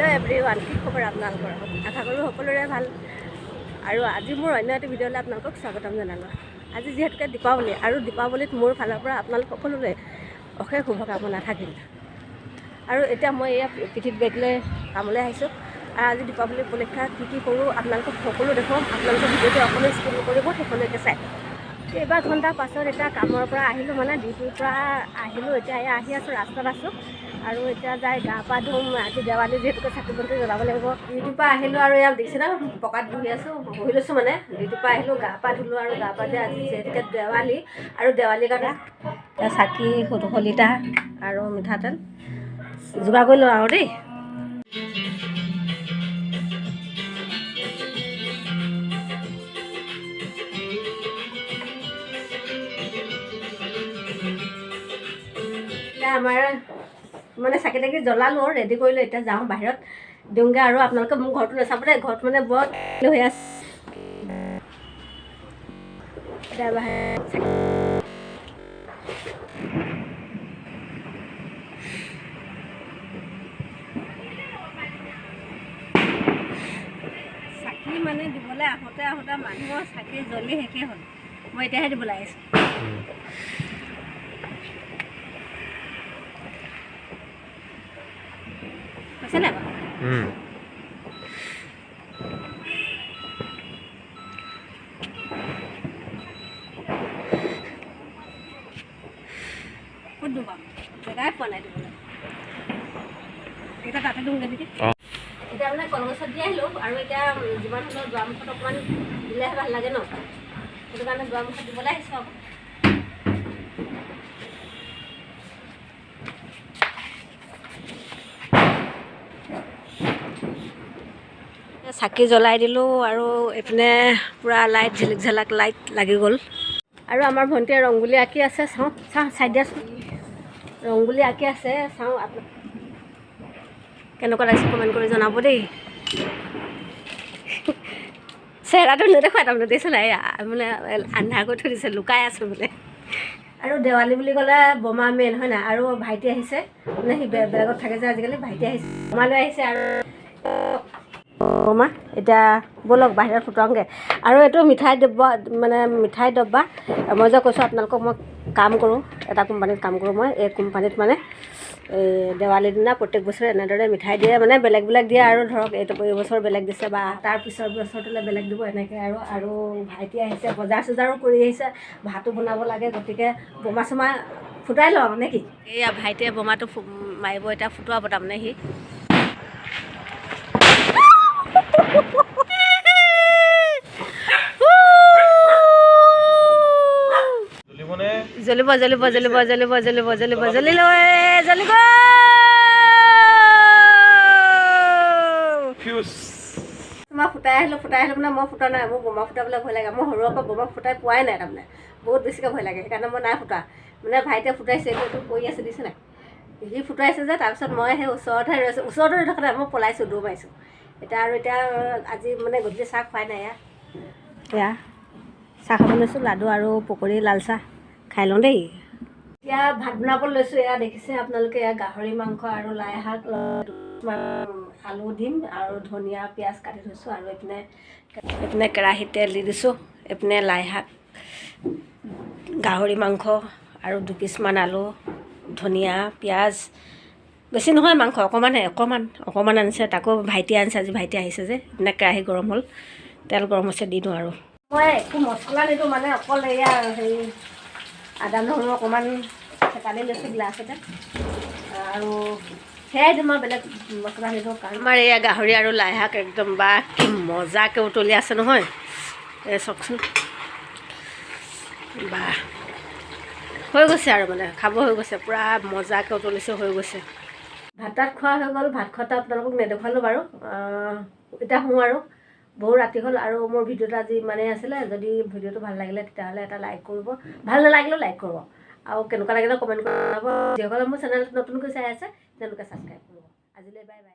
Hello' everyone, কি খবৰ আপোনালোকৰ? আশা কৰোঁ সকলোৰে ভাল। আৰু আজি মোৰ অন্য এটা ভিডিঅ'লৈ আপোনালোকক স্বাগতম জনালোঁ। আজি যিহেতুকে দীপাৱলী, আৰু দীপাৱলীত মোৰ ফালৰ পৰা আপোনালোক সকলোলৈ অশেষ শুভকামনা থাকিল। আৰু এতিয়া মই এয়া পিঠিত বেগ লৈ কামলৈ আহিছোঁ। আৰু আজি দীপাৱলী উপলক্ষে কি কি কৰোঁ আপোনালোকক সকলো দেখুৱাম। আপোনালোকৰ ভিডিঅ'টো অকণো স্কিপ নকৰিব, শেষলৈকে চাই। কেইবা ঘণ্টাৰ পাছত এতিয়া কামৰ পৰা আহিলোঁ, মানে ডিউটিৰ পৰা আহিলোঁ। এতিয়া এয়া আহি আছোঁ, ৰাস্তাত আছোঁ। আৰু এতিয়া যাই গা পা ধুম। আজি দেৱালী যিহেতুকে চাকি বন্তি জ্বলাব লাগিব। ডিউটিৰ পৰা আহিলোঁ আৰু ইয়াত দেখিছে ন, পকাত বহি আছোঁ, বহি লৈছোঁ। মানে ডিউটিৰ পৰা আহিলোঁ, গা পা ধুলোঁ। আৰু গা পা ধুই আজি যিহেতুকে দেৱালী, আৰু দেৱালীৰ কাৰণে চাকি, শলিতা আৰু মিঠাতেল যোগাৰ কৰি লওঁ আৰু দেই। এতিয়া আমাৰ মানে চাকি তাকি জ্বলালোঁ আৰু ৰেডি কৰিলোঁ। এতিয়া যাওঁ বাহিৰত দিওঁগৈ। আৰু আপোনালোকে মোৰ ঘৰটো নাচাব দেই, ঘৰত মানে বৰ হৈ আছে। এতিয়া বাহিৰত চাকি মানে দিবলৈ আহোঁতে আহোঁতে মানুহৰ চাকি জ্বলি শেষেই হ'ল। মই এতিয়াহে দিবলৈ আহিছোঁ। হৈছে নাই বাৰু? ক'ত দিওঁ বাৰু? জেগাই পোৱা নাই দিবলৈ। এতিয়া তাতে দিওঁগৈ নেকি? এতিয়া মানে কলগছত দি আহিলোঁ। আৰু এতিয়া যিমান হ'লেও দুৱাৰমুখত অকণমান দিলেহে ভাল লাগে ন, সেইটো কাৰণে দুৱাৰমুখত দিবলৈ আহিছোঁ আকৌ। চাকি জ্বলাই দিলোঁ আৰু এইপিনে পূৰা লাইট ঝিলিক ঝালাক লাইট লাগি গ'ল। আৰু আমাৰ ভণ্টিয়ে ৰংগোলী আঁকি আছে। চাওঁ চাওঁ, চাই দিয়াচোন। ৰংগোলী আঁকি আছে, চাওঁ কেনেকুৱা লাগিছে কমেণ্ট কৰি জনাব দেই। চেহেৰাটো নেদেখুৱাই তাৰমানে, দেখিছে নাই, মানে আন্ধাৰ কৰি থৈ দিছে, লুকাই আছোঁ বোলে। আৰু দেৱালী বুলি ক'লে বোমা মেইন হয় নাই? আৰু ভাইটি আহিছে, মানে সি বেলেগত থাকে যে আজিকালি, ভাইটি আহিছে, বোমা লৈ আহিছে। আৰু বোমা এতিয়া ব'লক বাহিৰত ফুটাওঁগৈ। আৰু এইটো মিঠাই ডব্বা, মানে মিঠাই ডব্বা। মই যে কৈছোঁ আপোনালোকক, মই কাম কৰোঁ, এটা কোম্পানীত কাম কৰোঁ মই। এই কোম্পানীত মানে এই দেৱালীৰ দিনা প্ৰত্যেক বছৰে এনেদৰে মিঠাই দিয়ে, মানে বেলেগ বেলেগ দিয়ে। আৰু ধৰক এইটো এইবছৰ বেলেগ দিছে বা তাৰ পিছৰ বছৰটোলৈ বেলেগ দিব, এনেকৈ। আৰু আৰু ভাইটি আহিছে, বজাৰ চজাৰো কৰি আহিছে, ভাতো বনাব লাগে, গতিকে বোমা চোমা ফুটাই লওঁ নে কি। এইয়া ভাইটিয়ে বোমাটো মাৰিব এতিয়া, ফুটোৱাব তাৰমানে সি। জ্বলিব জ্বলিব জ্বলিব জ্বলিব জ্বলিব জ্বলিব, জ্বলিল, জ্বলি গ'ল। মই ফুটাই আহিলোঁ, ফুটাই আহিলোঁ। মানে মই ফুটা নাই, মোৰ বোমা ফুটাবলৈ ভয় লাগে। মই সৰুৰে পৰা বোমা ফুটাই পোৱাই নাই, তাৰমানে বহুত বেছিকৈ ভয় লাগে, সেইকাৰণে মই নাই ফুটা। মানে ভাইটিয়ে ফুটাইছে, এইটো পৰি আছে দিছে নাই, সি ফুটাইছে যে। তাৰপিছত মই সেই ওচৰতহে ৰৈছোঁ, ওচৰতে ৰৈ থকা নাই, মই পলাইছোঁ, দৌৰ মাৰিছোঁ। এতিয়া আৰু এতিয়া আজি মানে গধূলি চাহ খোৱাই নাই। এয়া চাহ খাব লৈছোঁ, লাডু আৰু পকৰি, লাল চাহ খাই লওঁ দেই। এতিয়া ভাত বনাব লৈছোঁ। এয়া দেখিছে আপোনালোকে, এয়া গাহৰি মাংস আৰু লাই শাক, আলু দিম আৰু ধনিয়া পিঁয়াজ কাটি থৈছোঁ। আৰু এইপিনে এইপিনে কেৰাহীত তেল দি দিছোঁ। এইপিনে লাই শাক, গাহৰি মাংস আৰু দুপিচমান আলু, ধনিয়া পিঁয়াজ। বেছি নহয় মাংস, অকণমানহে, অকণমান অকণমান আনিছে, তাকো ভাইটিয়ে আনিছে। আজি ভাইটি আহিছে যে। এইপিনে কেৰাহী গৰম হ'ল, তেল গৰম হৈছে, দি দিওঁ। আৰু মই একো মছলা নিদিওঁ, মানে অকল এয়া হেৰি আদা নহৰু অকণমান থেতালি লৈছোঁ গিলাচতে, আৰু সেয়াই দিম। আৰু বেলেগ মছলা নিদিওঁ। কাৰণ আমাৰ এয়া গাহৰি আৰু লাই শাক একদম বা কি মজাকৈ উতলি আছে নহয়, এই চাওকচোন। বা হৈ গৈছে আৰু, মানে খাব হৈ গৈছে, পূৰা মজাকৈ উতলিছে, হৈ গৈছে। ভাত তাত খোৱা হৈ গ'ল। ভাত খোৱাটো আপোনালোকক নেদেখুৱালোঁ বাৰু। এতিয়া শুওঁ আৰু, বহু ৰাতি হ'ল। আৰু মোৰ ভিডিঅ'টো আজি ইমানেই আছিলে। যদি ভিডিঅ'টো ভাল লাগিলে তেতিয়াহ'লে এটা লাইক কৰিব, ভাল নালাগিলেও লাইক কৰিব, আৰু কেনেকুৱা লাগিলে কমেণ্ট কৰিব। যিসকলে মোৰ চেনেলটো নতুনকৈ চাই আছে তেওঁলোকে ছাবস্ক্ৰাইব কৰিব। আজিলৈ বাই বাই।